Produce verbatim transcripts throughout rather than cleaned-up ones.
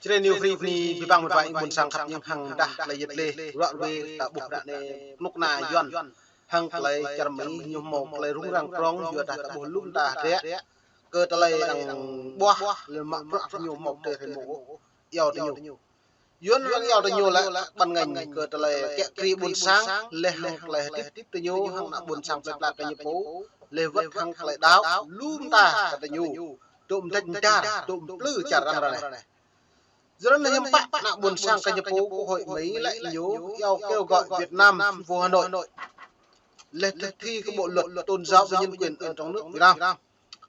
Čre New Free bơni abih bang mơ̆n wa ƀôn sang khăp ñĭng hăng dah tơlơi yet leh, ruă ruê ta ƀuh ră anai kơnuk kơna Yuan hăng tơlơi čar Mi ñu hmâo tơlơi rŭng răng prŏng, yua dah ta ƀuh lŏm ta hơdră kơ tơlơi arăng ƀuah, lĕ mă bruă ñu hmâo tơlơi hrĕn mơ̆ ôh, iâu tơ ñu. Yuan arăng iâu tơ ñu lĕ ƀăn ngăn kơ tơlơi kiă kriê ƀôn sang, lĕ hăng tơlơi hơdip hơdip tơ ñu, hăng ană ƀôn sang plơi pla kơ ñu pô, lĕ wơ̆t hăng tơlơi đaŏ, lŏm ta kơ tơ ñu, dŏ mơdĕč mơdar, dŏ mơplư čar arăng ră anai. Yua anŭn hiư̆m pă ană ƀôn sang kơ ñu pô, Quốc hội Mi lĕ ñu iâu kêu gọi Việt Nam, thành phố Hà Nội, lĕ thực thi cái bộ luật tôn giáo và nhân quyền ở trong nước Việt Nam.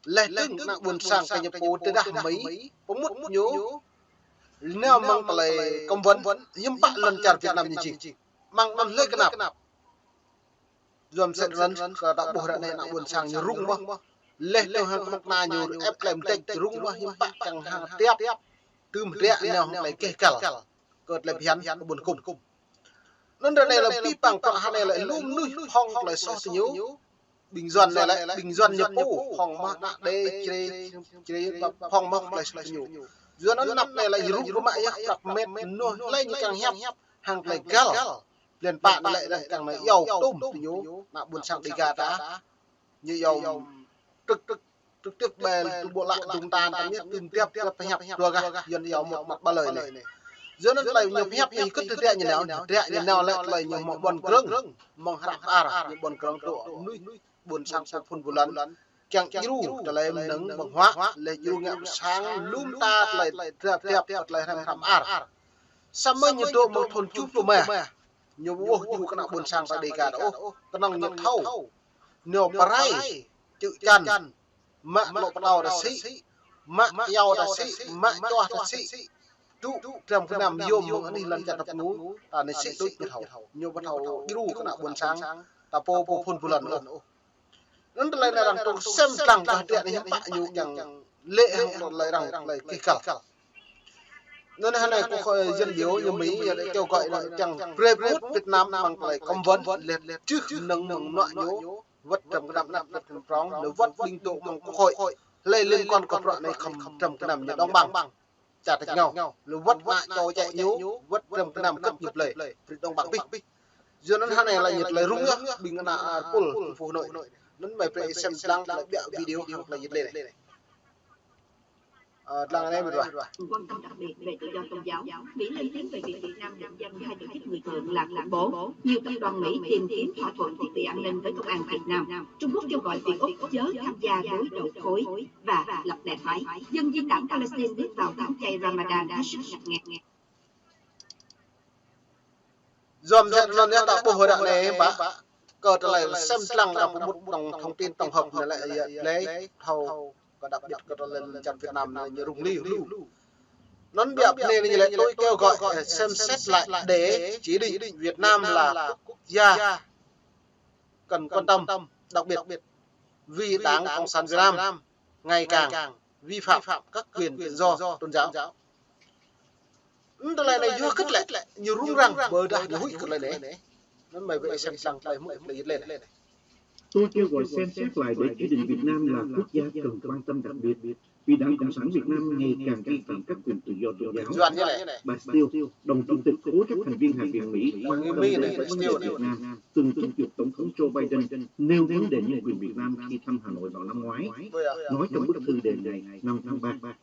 Lĕ dơ̆ng ană ƀôn sang kơ ñu pô tơdah Mi pơmŭt ñu nao mơ̆ng tơlơi cấm vận, hiư̆m pă lŏn čar Việt Nam ñu jing. Mơ̆ng anŭn lĕ kơnăp. Yua mơ̆ sĕt anŭn kơ ta ƀuh ră anai ană ƀôn sang ñu rŭng mơ̆n. Lĕ tơ hăng kơnuk kơna ñu ĕp klem tĕč rŭng mơ̆n, hiư̆m pă kiăng hăng tiap tơm hơdră nao hăng tơlơi keh kăl kơ tơlơi phiăn kơ ƀôn kŭm. Anŭn ră anai lĕ pĭ păng prŏ hă anai lĕ lŏm mơnuih hŏng tơlơi soh tơ ñu. Ƀing Yuan anai lĕ, ƀing Yuan ñu pô hŏng mă ană đe čre, čre hŏng mă tơlơi soh tơ ñu. Yua anŭn anăp anai lĕ rŭng rơmă yơh prăk met mơnuih lĕ ñu kiăng hiăp hăng tơlơi găl. Blan pă anai lĕ kiăng nao iâu tơm tơ ñu, ană ƀôn sang Đêga ta. Ñu iâu trực, trực, trực tiếp ƀơi tơlơi ƀuh lă dŭng tan ta miết tơm tiap tiap pơhiăp dua gah, Yuan iâu một mặt ba lời anai. Yua anŭn tơlơi ñu pơhiăp ñu kơt hơdră ñu nao, hơdră ñu nao lĕ tơlơi ñu hmâo ƀuăn krơ̆ng, mơ̆ng hră ar, ñu ƀuăn krơ̆ng tơ mơnuih ƀôn sang pơphun pơlăn. Kiăng djru tơlơi mơnơ̆ng ƀơ̆ng huă, lĕ djru ngă pơsang lŏm ta tơlơi drap drap tơlơi hrăm hrăm ar. Samơ̆ ñu dŏ mơ̆ng thun čup rơma. Ñu ƀuh djru kơ ană ƀôn sang ta Đêga ta ôh, kơnơ̆ng ñu thâo. Ñu pơrai, čư̆ čan, mă lŏ pơtâo ta sĭ, mă iâu ta sĭ, mă čuah ta sĭ. Dŏ dram gơnam yôm mơ̆ng anih lŏn čar ta pơngu, ta anai sĭ đôč ñu thâo. Ñu ƀu thâo djru kơ ană ƀôn sang ta pô pơphun pơlăn ôh. Anŭn tơlơi anai arăng tŭ sem lăng kơ hơdră anai hiư̆m pă ñu kiăng lĕ hăng tơlơi arăng tơlơi keh kăl. Anŭn hă anai kơ khối dân biểu ñu Mi ñu lĕ kêu gọi anai kiăng brơi pơmŭt Việt Nam mơ̆ng tơlơi cấm vận, lĕ čư̆ mơnơ̆ng mơ̆ng anŏ ñu, wơ̆t dram gơnam anăp wơ̆t gơnam prŏng, lĕ wơ̆t ƀing dŏ mơ̆ng Quốc hội, lĕ liên quan kơ bruă anai khŏm dram gơnam ñu đồng bằng. Čar ta ngao, lĕ wơ̆t ană čô čĕ ñu, wơ̆t dram gơnam kơt ñu blơi, brơi đồng bằng abih. Yua anŭn hă anai lĕ ñu tơlơi rŭng yơh, ƀing ană pul thành phố Hà Nội. Anŭn mơi brơi sem lăng tơlơi ƀiă video hăng tơlơi yet leh anai. Ơ, lăng anai mơ̆n wa. Quan tâm đặc biệt về tự do tôn giáo, Mỹ lên tiếng về việc Việt Nam định danh hai tổ chức người Thượng là khủng bố. Nhiều tập đoàn Mỹ tìm kiếm thỏa thuận thiết bị an ninh với công an Việt Nam. Trung Quốc kêu gọi Việt Úc chớ tham gia đối đầu khối và lập đà thoái. Dân di tản Palestine bước vào tháng chay Ramadan hết sức ngặt nghèo. Yôm sĕt anŭn yơh ta ƀuh ră anai pă. Kơ tơlơi sem lăng arăng pơmŭt trong thông tin tổng hợp anai lĕ, lĕ thâo kơ đặc biệt kơ tơlơi lŏn čar Việt Nam anai ñu rŭng lir lu. Anŭn biă pơ anai ñu lĕ tôi kêu gọi, ơ, xem xét lại để chỉ định Việt Nam là quốc gia cần quan tâm đặc biệt vì Đảng Cộng sản Việt Nam ngày càng vi phạm các quyền tự do tôn giáo. Anŭn tơlơi anai yua hơget lĕ, ñu rŭng răng, ƀôdah ñu huĭ kơ tơlơi anai. Anŭn mơi brơi sem lăng tơlơi hmư̆ tơlơi yet leh anai. Tôi kêu gọi xem xét lại để chỉ định Việt Nam là quốc gia cần quan tâm đặc biệt, vì Đảng Cộng sản Việt Nam ngày càng vi phạm các quyền tự do tôn giáo. Yuan ñu lĕ. Bà Steele, đồng chủ tịch Khối các thành viên Hạ viện Mỹ, Đồng ý đồng Mỹ này, với vấn đề Steele này. Việt Nam, từng thúc giục Tổng thống Joe Biden nêu vấn đề nhân quyền Việt Nam khi thăm Hà Nội vào năm ngoái, Ui à. Nói trong bức thư đề ngày năm tháng ba.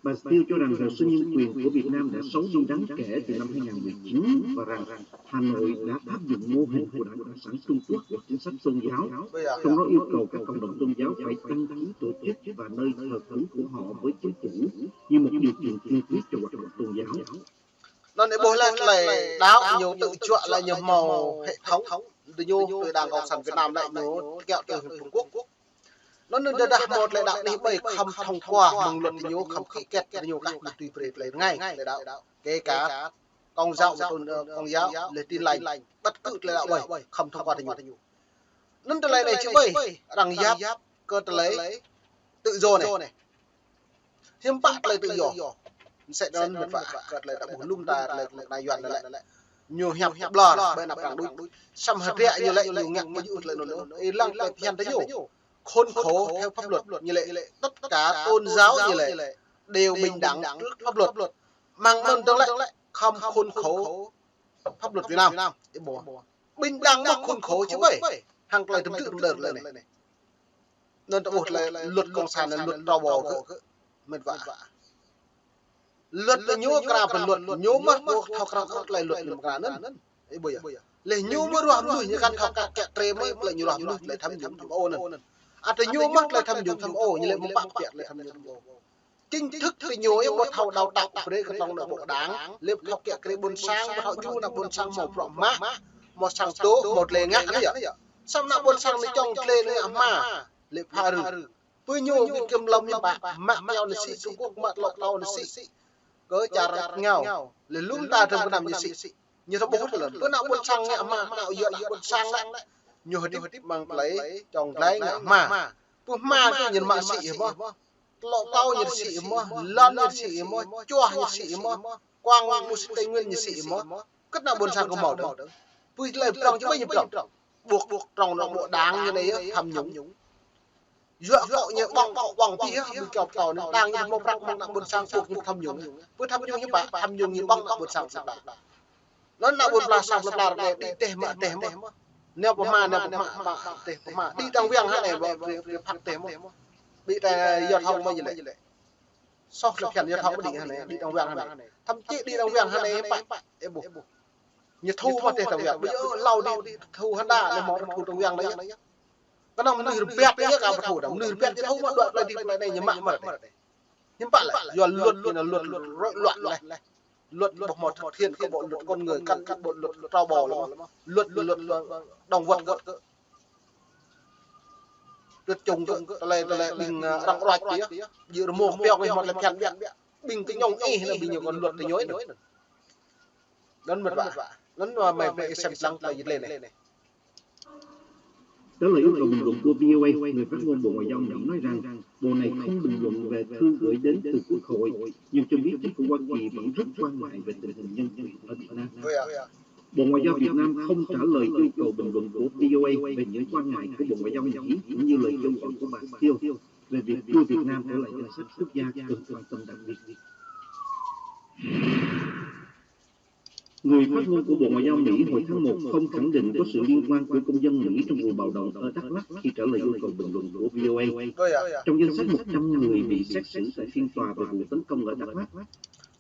Bà Steele cho rằng hồ sơ nhân quyền của Việt Nam đã xấu đi đáng kể từ năm hai ngàn mười chín và rằng Hà Nội đã áp dụng mô hình của Đảng Cộng sản Trung Quốc về chính sách tôn giáo, Ui à. Trong đó yêu cầu các cộng đồng tôn giáo phải đăng ký tổ chức và nơi thờ cúng của họ với chính phủ như một điều kiện tiên quyết cho hoạt động tôn giáo. Anŭn ih ƀuh lĕ tơlơi đaŏ ñu tơčuă lĕ ñu hmâo hệ thống, tơ ñu tơ Đảng Cộng sản Việt Nam lĕ ñu kiaŏ tơ Trung Quốc. Anŭn anŭn tơdah hmâo tơlơi đaŏ anih ƀai khŏm thông qua mơ̆ng luật ñu khŏm ký kết tơ ñu kah ñu tui brơi tơlơi rơngai tơlơi đaŏ. Kể cả Công giáo, tôn, ơ, Công giáo, lĕ Tin lành, bất cứ tơlơi đaŏ ƀai khŏm thông qua tơ ñu. Anŭn tơlơi anai či ƀai, arăng yap kơ tơlơi tự do anai. Hiư̆m pă tơlơi tự do. Mơsĕ anŭn mơ̆n pă kơ tơlơi ta ƀuh lŏm ta tơlơi kơnuk kơna Yuan anai lĕ. Ñu hiăp hiăp ƀlŏr, ƀơi anăp arăng đôč. Samơ̆ hơdră ñu lĕ ñu ngă ƀu djơ̆ tơlơi anŭn ôh. Ih lăng tơlơi phiăn tơ ñu. Khốn khổ theo pháp luật ñu lĕ, tất cả tôn giáo ñu lĕ. đều bình đẳng trước pháp luật. Mơ̆ng anŭn dơ̆ng lĕ khŏm khuôn khổ pháp luật Việt Nam. Ih ƀuh. Bình đẳng mơ̆ khuôn khổ či ƀai. Hăng tơlơi tơm tư̆ tơm đơr lĕ anai. Anŭn ta ƀuh tơlơi luật cộng sản anŭn luật trâu bò kơ. Mĕt wa. Luật tơ ñu krao pơ luật, ñu mơ̆ ƀu thâo krao ôh tơlơi luật ñu mơ̆ng anŭn. Ih ƀuh yơh. Lĕ ñu mơ̆ ruah mơnuih ñu kăn thâo kă kiă kriê mơ̆ tơlơi ñu ruah mơnuih tơlơi tham nhũng tham ô anŭn. Ăt tơ ñu mơ̆ tơlơi tham nhũng tham ô, ñu lĕ mơ̆ pă kiă tơlơi tham nhũng tham ô. Chính thức tơ ñu yơh ƀu thâo đào tạo brơi kơ trong nội bộ đảng, lĕ ƀu thâo kiă kriê ƀôn sang, ƀu thâo djru ană ƀôn sang hmâo bruă mă, hmâo sang dŏ, hmâo tơlơi ngă anai yơh. Samơ̆ ană ƀôn sang anai čong tơlơi anai hmâo, lĕ pha rư. Pơ ñu ƀu kiăng lŏm ñu ƀă, mă kơyâo anai sĭ, Trung Quốc mă tlŏ tlâo anai sĭ. Kơ čar rơngiao, lĕ lŏm ta tơm kơnăm ñu sĭ. Ñu thâo ƀuh tơlơi. Pơ ană ƀôn sang ngă hmâo, ană yua ană ƀôn sang lĕ. Ñu hơdip mơ̆ng tơlơi, čong tơlơi ngă hmâo. Pơ hmâo kơ ñu mă sĭ mơ̆. Tlŏ tlâo ñu sĭ mơ̆, lŏn ñu sĭ mơ̆, čuah ñu sĭ mơ̆, kuang mơ̆ sĭ Tây Nguyên ñu sĭ mơ̆. Kơ ană ƀôn sang kơ hmâo dơ̆ng. Pơ tơlơi prŏng či ƀai ñu prŏng. Ƀuh, ƀuh prŏng ană ƀuh đảng ñu anai yơh tham nhũng. Yua kơ ñu ƀơ̆ng, kơ ƀơ̆ng pih yơh, ƀu kơyâo pơtao anai đảng ñu hmâo prăk mơ̆ng ană ƀôn sang ƀuh ñu tham nhũng. Pơ tham nhũng ñu ƀă, tham nhũng ñu ƀơ̆ng ană ƀôn sang sĭt đa. Anŭn ană ƀôn pla sang pla pla anai đĭ teh mă teh mơ̆. Nao pơ hmâo, nao pơ hmâo, mă teh pơ hmâo. Đĭ đang wiăng hă anai, ƀu, ƀu, ƀu phat teh mơ̆. Đĭ tơ giao thông mơ̆ ñu lĕ. Soh tơlơi phiăn giao thông đĭ hă anai, đĭ đang wiăng hă anai. Thậm chí đĭ đang wiăng hă anai pă, ih ƀuh. Ñu thu mă teh đang wiăng. Ƀu djơ̆ hlâo đĭ thu hă đa, anai hmâo thu đang wiăng anai. Kơnơ̆ng mơnuih rơbat yơh kơ ƀu thu đa, mơnuih rơbat yơh thu mă đuaĭ tơlơi đĭ tơlơi anai ñu mă mơ̆. Hiư̆m pă lĕ, yua luật ñu anai luật rối loạn lĕ. Luật ƀu hmâo thực hiện kơ bộ luật con người, kăn kơ bộ luật trâu bò lĕ. Luật, luật, luật động vật kơ. Luật chung kơ, tơlơi, tơlơi ƀing, ơ, arăng ruăč yơh. Djơ̆ rơmô kơ pioh kơ hmâo tơlơi phiăn biă. Ƀing kơ ñong ih anai ƀing ñu kơ luật tơ ñu anai. Anŭn mĕt wa. Anŭn wa mơi brơi ih sem lăng tơlơi jĭt lĕ anai. Trả lời yêu cầu bình luận của V O A, người phát ngôn Bộ Ngoại giao Mỹ nói rằng bộ này không bình luận về thư gửi đến từ Quốc hội, nhưng cho biết chính phủ Hoa Kỳ vẫn rất quan ngại về tình hình nhân quyền ở Việt Nam. Bộ Ngoại giao Việt Nam không trả lời yêu cầu bình luận của V O A về những quan ngại của Bộ Ngoại giao Mỹ cũng như lời kêu gọi của bà Steele về việc đưa Việt Nam trở lại danh sách quốc gia cần quan tâm đặc biệt. Người phát ngôn của Bộ Ngoại giao Mỹ hồi tháng một không khẳng định có sự liên quan của công dân Mỹ trong vụ bạo động ở Đắk Lắk khi trả lời yêu cầu bình luận của V O A. Trong danh sách một trăm người bị xét xử tại phiên tòa về vụ tấn công ở Đắk Lắk.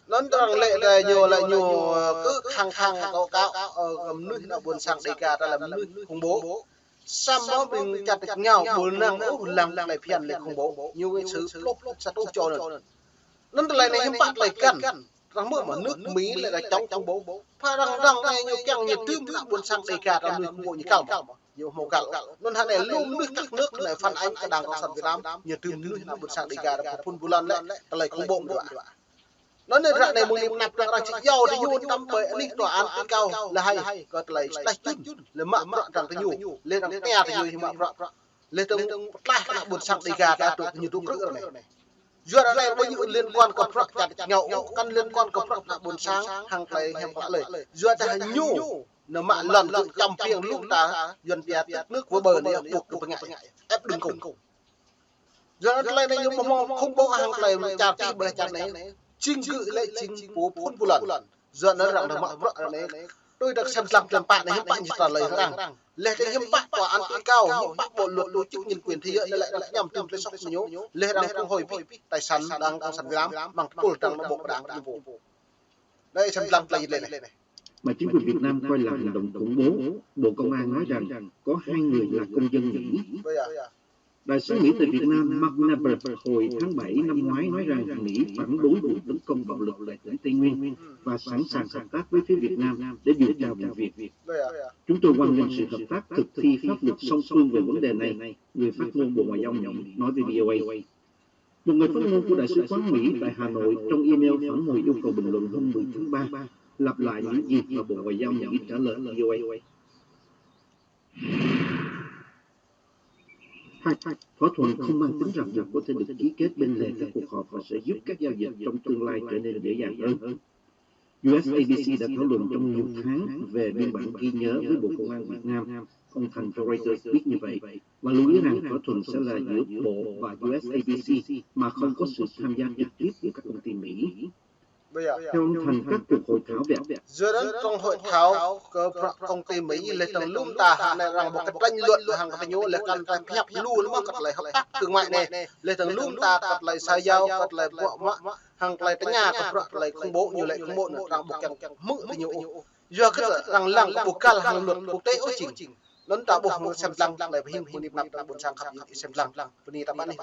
Anŭn arăng lĕ tơ ñu lĕ ñu, ơ, kơ khăng khăng kâo kâo, ơ, kơ mơnuih ană ƀôn sang Đêga ta lĕ mơnuih khủng bố. Samơ̆ ƀing čar tač rơngiao ƀu năng ôh lăng tơlơi phiăn lĕ khủng bố. Ñu kơ sĭ pluh pluh sa rơtuh čô anŭn. Anŭn tơlơi anai hiư̆m pă tơlơi kăn. Arăng hmư̆ mơ̆ nước Mỹ lĕ arăng chống khủng bố. Pha arăng arăng anai ñu kiăng ñu dưm ană ƀôn sang Đêga ta mơnuih khủng bố ñu kăl mơ̆. Ñu hmâo kăl. Anŭn hă anai lu mơnuih các nước anai phản ánh kơ Đảng Cộng sản Việt Nam. Ñu dưm mơnuih ană ƀôn sang Đêga ta pơ phun ƀu lăn lĕ tơlơi khủng bố mơ̆. Anŭn anai ră anai mơ̆ng anai pơnăp arăng či iâu tơ ñu tăm ƀơi anih tòa án tối cao lĕ hai kơ tơlơi tlaih čun lĕ mă bruă arăng tơ ñu lĕ arăng tia tơ ñu mă bruă. Lĕ tơ̆ng pơtlaih kơ ană ƀôn sang Đêga ta tŭ ñu tŭ krư̆ arăng anai. Yua arăng anai ƀu djơ̆ liên quan kơ bruă čar tač rơngiao ôh, kăn liên quan kơ bruă ană ƀôn sang hăng tơlơi hiam klă lơi. Yua dah ñu nao mă lŏn kơ čăm piêng lu ta Yuan pia tức nước vỡ bờ anai ƀuh kơ bơngai ép đưng kung. Yua anŭn tơlơi anai ñu mơ̆ khủng bố hăng tơlơi čar tih ƀơi čar anai. Jing gơ̆ lĕ jing pô phun ƀu lăn. Yua anŭn arăng nao mă bruă arăng anai. Tui dah sem lăng tơlơi pă anai hiư̆m pă ñu trả lời arăng. Lĕ tơ hiư̆m pă tòa án tối cao, hiư̆m pă bộ luật tổ chức nhân quyền thế giới anai lĕ arăng ñăm tŭm tơlơi soh mơ̆ ñu. Lĕ arăng thu hồi ƀĭ tài sản Đảng Cộng sản Việt Nam, mơ̆ng tơpul arăng nao ƀô̆ đảng ñu pô. Anai sem lăng tơlơi jĭt lĕ anai. Mà chính quyền Việt Nam coi là hành động khủng bố. Bộ Công an nói rằng có hai người là công dân Mỹ. Đại sứ Mỹ tại Việt Nam Mark Neber hồi tháng bảy năm ngoái nói rằng Mỹ phản đối vụ tấn công bạo lực tại tỉnh Tây Nguyên và sẵn sàng hợp tác với phía Việt Nam để điều tra vụ việc. Chúng tôi hoan nghênh sự hợp tác thực thi pháp luật song phương về vấn đề này, người phát ngôn Bộ Ngoại giao Mỹ nói với V O A. Một người phát ngôn của Đại sứ quán Mỹ tại Hà Nội trong email phản hồi yêu cầu bình luận hôm mười tháng ba lặp lại những gì mà Bộ Ngoại giao Mỹ trả lời V O A. Hai, thỏa thuận không mang tính ràng buộc có thể được ký kết bên lề các cuộc họp và sẽ giúp các giao dịch trong tương lai trở nên dễ dàng hơn. U S A B C đã thảo luận trong nhiều tháng về biên bản ghi nhớ với Bộ Công an Việt Nam. Ông Thành cho Reuters biết như vậy, và lưu ý rằng thỏa thuận sẽ là giữa Bộ và U S A B C mà không có sự tham gia trực tiếp của các công ty Mỹ. Theo ông Thành, các cuộc hội thảo về Yua anŭn trong hội thảo kơ bruă công ty Mỹ lĕ tơ̆ng lŭm ta hăng anai arăng ƀu kơtrañ luật hăng kơ ñu lĕ kăn tơlơi pơhiăp lu lĕ mơ̆ kơ tơlơi hợp tác thương mại anai. Lĕ tơ̆ng lŭm ta kơ tơlơi sa yao, kơ tơlơi ƀuă mă, hăng tơlơi tơña kơ bruă tơlơi khủng bố ñu lĕ khủng bố anŭn arăng ƀu kiăng hmư̆ kơ ñu ôh. Yua kơ arăng lăng kơ ƀu găl hăng luật quốc tế ôh jing. Anŭn ta ƀuh mơ̆ng sem lăng tơlơi pơhing mơ̆ng anai pơ anăp ƀôn sang khăp sem lăng. Bơni ta ƀă anih.